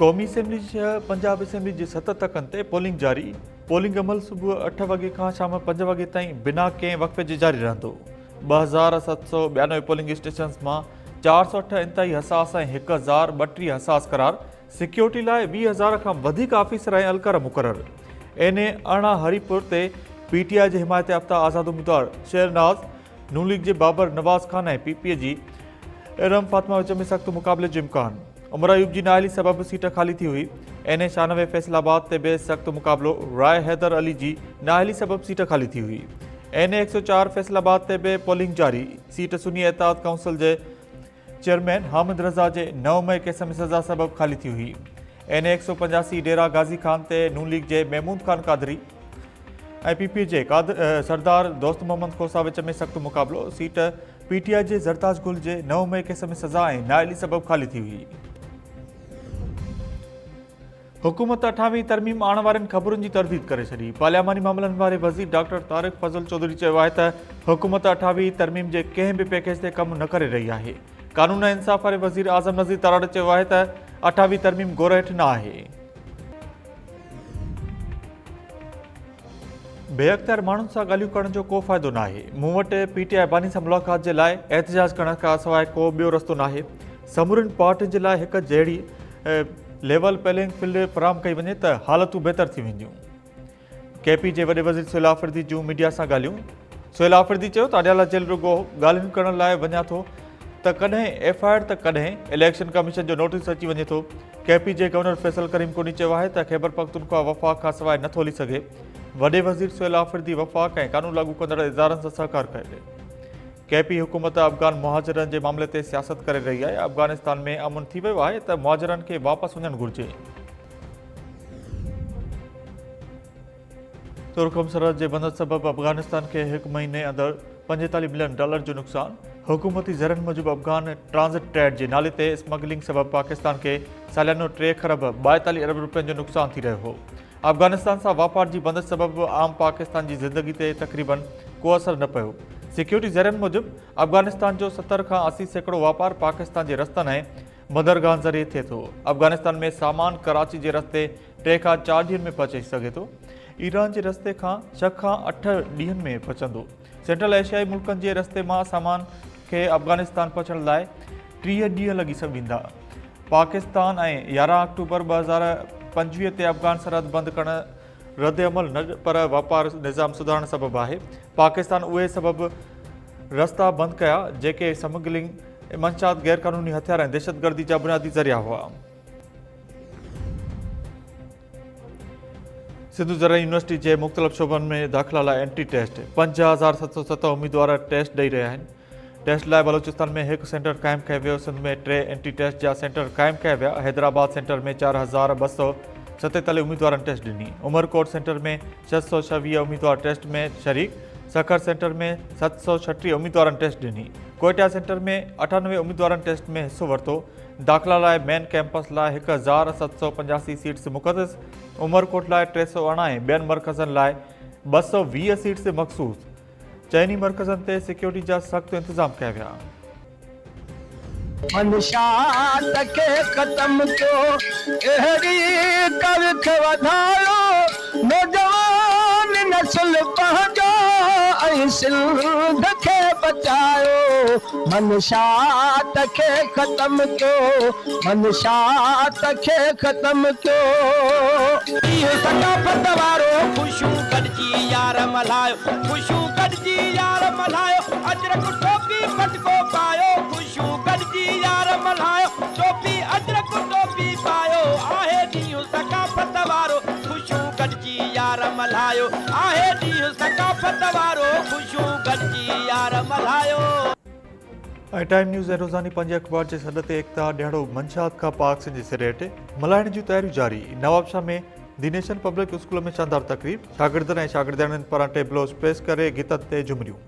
قومي اسيمبلي جي ڇهه، پنجاب اسيمبلي جي ست تڪن تي پولنگ جاري، پولنگ عمل صبح اٺ وڳي کان شام پنج وڳي تائين بنا ڪنهن وقفي جي جاري رهندو. 2792 پولنگ اسٽيشنز مان 408 انتهائي حساس ۽ 1032 حساس قرار، سيڪيورٽي لاء 20,000 کان وڌيڪ آفيسر ۽ اهلڪار مقرر. اين اي 18 هري پور تي پي ٽي آء جي حمايت يافته آزاد اميدوار شير ناز، نون ليگ جي بابر نواز خان ۽ پي پي جي ارم فاطمه وچ ۾ سخت مقابلي جو امڪان. عمر ايوب جي نااهلي سبب سيٽ خالي ٿي هئي. اين اي 96 فيصل آباد تي به سخت مقابلو، راء حيدر علي جي نااهلي سبب سيٽ خالي ٿي هئي. اين اي 104 فيصل آباد تي به پولنگ جاري، سيٽ سني اتحاد ڪائونسل جي چيئرمين حامد رضا جي نو مئي ڪيس ۾ سزا سبب خالي ٿي هئي. اين اي 185 ڊيرا غازي خان تي نون ليگ جي محمود خان قادري ۽ پي پي جي سردار دوست محمد کوسا وچ ۾ سخت مقابلو، سيٽ پي ٽي آء جي زرتاج گل جي نو مئي ڪيس ۾ سزا ۽ نااهلي سبب خالي ٿي هئي. حڪومت اٺاويهين ترميم آڻڻ وارين خبرن جي ترديد ڪري ڇڏي. پارلياماني معاملن واري وزير ڊاڪٽر طارق فضل چوڌري چيو آهي ته حڪومت اٺاويهين ترميم جي ڪنهن به پيڪيج تي ڪم نه ڪري رهي آهي. قانون ۽ انصاف واري وزير اعظم نذير تارڙ چيو آهي ته اٺاويهين ترميم غور هيٺ نه آهي. بي اختيار ماڻهن سان ڳالهيون ڪرڻ جو ڪو فائدو ناهي، مون وٽ پي ٽي آء باني سان ملاقات جي لاء احتجاج ڪرڻ کانسواء ڪو ٻيو رستو ناهي، سمورين پارٽين جي لاء هڪ جهڙي ليول پليئنگ فيلڊ فراهم ڪئي وڃي ته حالتون بهتر ٿي وينديون. ڪي پي جي وڏي وزير سهيل آفريدي جون ميڊيا سان ڳالهيون، سهيل آفريدي چيو ته اڊيالا جيل رڳو ڳالهين ڪرڻ لاء وڃان ٿو ته ڪڏهن ايف I R ته ڪڏهن اليڪشن ڪميشن جو نوٽيس اچي وڃي ٿو، ڪي پي جي گورنر فيصل ڪريم ڪنڊي چيو آهي ته خيبرپختونخوا وفاق کانسواء نٿو هلي سگهي، وڏي وزير سهيل آفريدي وفاق ۽ قانون لاڳو ڪندڙ ادارن سان سهڪار ڪري. ڪي پي حڪومت افغان مهاجرن جي معاملي تي سياست ڪري رهي آهي، افغانستان ۾ امن ٿي ويو آهي ته مهاجرن کي واپس وڃڻ گهرجي. ترخم سرحد جي بندش سبب افغانستان کي هڪ مهيني اندر 45 ملين ڊالر جو نقصان، حڪومتي ذريعن موجب افغان ٽرانزٽ ٽريڊ جي نالي تي اسمگلنگ سبب پاڪستان کي ساليانو ٽي کرب 42 ارب روپين جو نقصان ٿي رهيو هو. افغانستان سان واپار جي بندش سبب عام پاڪستان جي زندگي تي تقريبن ڪو اثر نه پيو. سيڪيورٽي ذريعن موجب افغانستان جو 70 کان 80% واپار پاڪستان جي رستن ۽ بندرگاهن ذريعي ٿئي ٿو. افغانستان ۾ سامان ڪراچي جي رستي ٽي کان چار ڏينهن ۾ پهچي سگهي ٿو. ايران جي رستي کان ڇهه کان اٺ ڏينهن ۾ پهچندو. سينٽرل ايشيائي ملڪن جي رستي مان سامان کي افغانستان پهچڻ لاء 30 ڏينهن لڳي ويندا. پاڪستان ۽ 11 آڪٽوبر 2025 تي افغان سرحد بند ڪرڻ رد عمل نه پر واپار نظام سڌارڻ سبب آهي. پاڪستان اهي سبب رستا بند ڪيا جيڪي سمگلنگ، منشيات، غير قانوني هٿيار ۽ دهشتگردي جا بنيادي ذريعا هئا. سنڌ زرعي يونيورسٽي جي مختلف شعبن ۾ داخلا لاء انٽري ٽيسٽ، 5707 اميدوار ٽيسٽ ڏئي رهيا آهن. ٽيسٽ لاء بلوچستان ۾ هڪ سينٽر قائم ڪيو ويو، سنڌ ۾ ٽي انٽري ٽيسٽ جا سينٽر قائم ڪيا ويا، حيدرآباد سينٽر ۾ 4247 اميدوارن ٽيسٽ ڏني، عمرڪوٽ سينٽر ۾ 626 اميدوار ٽيسٽ ۾ شريڪ، سکر سينٽر ۾ 736 اميدوارن ٽيسٽ ڏني، ڪوئيٽا سينٽر ۾ 98 اميدوارن ٽيسٽ ۾ حصو ورتو، داخلا لاء مين ڪئمپس لاء 1785 سيٽس مختص، عمرڪوٽ لاء 318 ۽ ٻين مرڪزن لاء 220 سيٽس مخصوص، چئني مرڪزن تي سيڪيورٽي جا سخت انتظام ڪيا ويا. منشيات کي ختم ڪيو اهڙي ڪرک وڌايو نوجوان نسل پنهنجو ۽ سنڌ کي بچايو منشيات کي ختم ڪيو منشيات کي ختم ڪيو. ڏينهن ثقافت وارو خوشيون گڏجي يار ملهايو خوشيون گڏجي يار ملهايو اجرڪ ٽوپي پٽڪو پايو خوشيون گڏجي يار ملهايو ٽوپي اجرڪ ٽوپي پايو آهي ڏينهن ثقافت وارو خوشيون گڏجي يار ملهايو آهي ڏينهن ثقافت وارو خوشيون گڏجي يار ملهايو. ۽ ٽائيم نيوز ۽ روزاني پنهنجي اخبار جي سڏ تي ايڪتا ڏهاڙو منشيات کان پاڪ سنڌ جي سر هيٺ ملهائڻ جون تياريون جاري Nawabshah ۾ the nation public school ۾ شاندار تقريب شاگردن ۽ شاگردياڻين پاران ٽيبلوز پيش ڪري گيتن تي جهمريون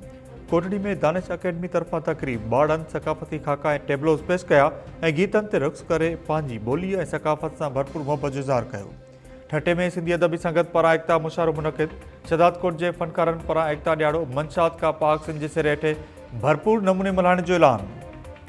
ڪوٽڙي ۾ دانش اڪيڊمي طرفان تقريب ٻارڙن ثقافتي خاڪا ۽ ٽيبلوز پيش ڪيا ۽ گيتن تي رقص ڪري پنهنجي ٻولي ۽ ثقافت سان ڀرپور محبت جو اظهار ڪيو ٺٽي ۾ سنڌي ادبي سنگت پاران ايڪتا مشاعرو منعقد، شھدادڪوٽ جي فنڪارن پاران ايڪتا ڏھاڙو منشات کان پاڪ سنڌ جي سر ھيٺ ڀرپور نموني ملھائڻ جو اعلان.